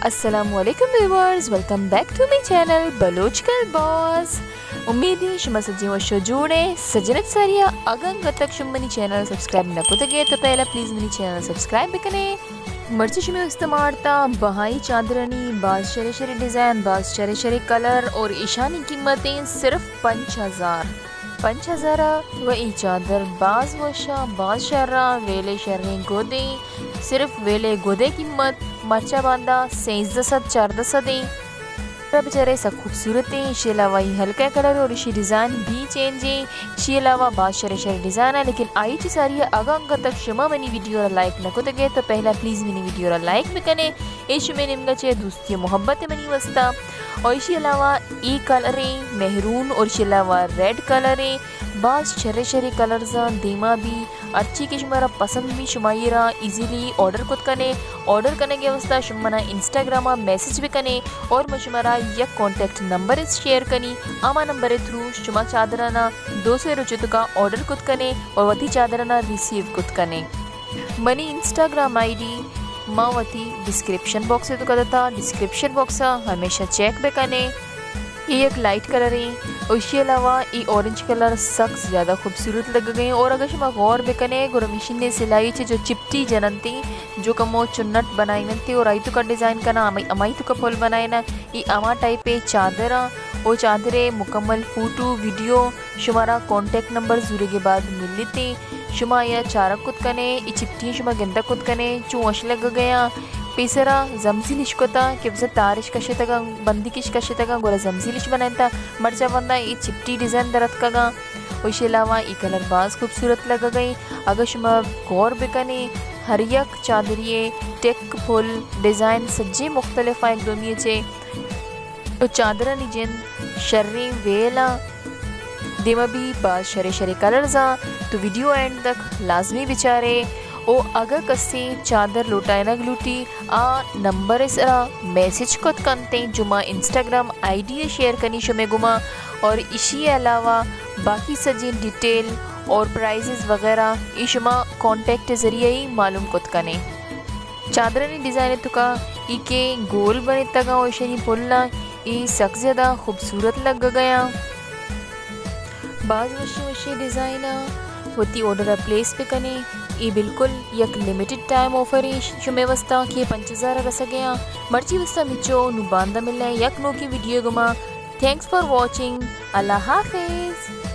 السلام علیکم viewers, welcome back to my channel Baloch girl boss. امید ایں شما سجیں وش و جوڑ ایں۔ سجنت ساریا، اگاں انگت تک شما منی چینل سبسکرائب نہ کتگے تو پہلا پلیز منی چینل سبسکرائب بکنے۔ مرچی شما استعمال تا بہائی چادرانی باز شرے شرے ڈیزائن، باز شرے شرے کلر اور ایشانی قیمتیں صرف پنچ ہزار۔ پنچ ہزار و ای چادر باز وشا، باز شرا، ویلے شریں گودیں، صرف ویلے گودے قیمت مرچا باندا سیزدہ سد، چاردہ سد ایں۔ بچارے سک خوبصورت ایں، اشی علاوہ ای ہلکا کلر اور اشی ڈیزائن بھی چینج ایں، اشی علاوہ باز شرے شرے ڈیزائن ایں، لیکن آئی چی ساری اگاں انگت تک شما منی ویڈیو را لائک نہ کتگے تو پہلا پلیز منی ویڈیو را لائک بکنے، اے شمے نیمگا چے دوستی و محبت منی واسطہ۔ اور اشی علاوہ ای کلر ایں مہرون اور اشی علاوہ ریڈ کلر ایں، باز شرے شرے کلرز ایں، دیما بھی ہرچی کہ شمارا پسند بی شما ایرا ایزیلی آرڈر کت کنے۔ آرڈر کنگے واسطہ شما منا انسٹاگراما میسج بکنے اور من شمارا یک کانٹیکٹ نمبر شیئر کنی، اما نمبر تھرو شما چادرانا دو سے روچے توکا آرڈر کت کنے اور وتی چادرانا ریسیو کت کنے۔ منی انسٹاگرام آئی ڈی ما وتی ڈسکرپشن باکس توکا دتا، ڈسکرپشن باکسا ہمیشہ چیک بکنے۔ اے یک لائٹ کلر ایں، اور اشی علاوہ اے اورنج کلر سک زیادہ خوبصورت لگگیں، اور اگر شما غور بکنے گڑا مشین سلائی چے جو چپٹی جننتی، جو کمو چنٹ بنائینتی اور آئی توکا ڈیزائن کنا، ہمائی، ہمائی توکا پھل بنائینا، اے ہما ٹائپ چادر ایں۔ او چادرے مکمل فوٹو، ویڈیو شمارا کانٹیکٹ نمبر زورگے بعد ملیتیں۔ شما یا چارگ کت کنے، ای چپٹی شما گندگ کت کنے، چون وش لگگیاں۔ پیسرا زمزیلش کتا کہ بزاں تارش کشتگاں، بندیکش کشتگاں، گڑا زمزیلش بنائینتا، مرچا بندا ای چپٹی ڈیزائن در اتکگاں۔ و اشی علاوہ ای کلر باز خوبصورت لگگیں۔ اگر شما غور بکنے، ہر یک چادریے ٹک، پھل، ڈیزائن سجے مختلف ایں یک دومی چے۔ تو چادرانی جند شریں ویلاں، دیما بھی باز شرے شرے کلرز ایں، تو ویڈیو اینڈ تک لازمی بچارے۔ او اگہ کسے چادر لوٹائینگ لوٹی، آ نمبر سرا میسج کت کنتیں، جو ما انسٹاگرام آئی ڈی شیئر کنی شمے گما، اور اشی علاوہ باقی سجیں ڈیٹیل اور پرائزز وغیرہ ای شما کانٹیکٹ ذریعہ ہی معلوم کت کنے۔ چادرانی ڈیزائن توکا ای کہ گول بنتگاں و اشانی پھلاں، ای سک زیادہ خوبصورت لگگیاں۔ باز وشیں وشیں ڈیزائن ایں، وتی آرڈر پلیس بکنے۔ ای بالکل یک لمیٹڈ ٹائم آفر ایں شمے واسطہ کہ پنچ ہزار رسگیاں۔ مرچی واسطہ مچو، نو باندا ملیں یک نوکیں ویڈیو گما۔ Thanks for watching. اللہ حافظ۔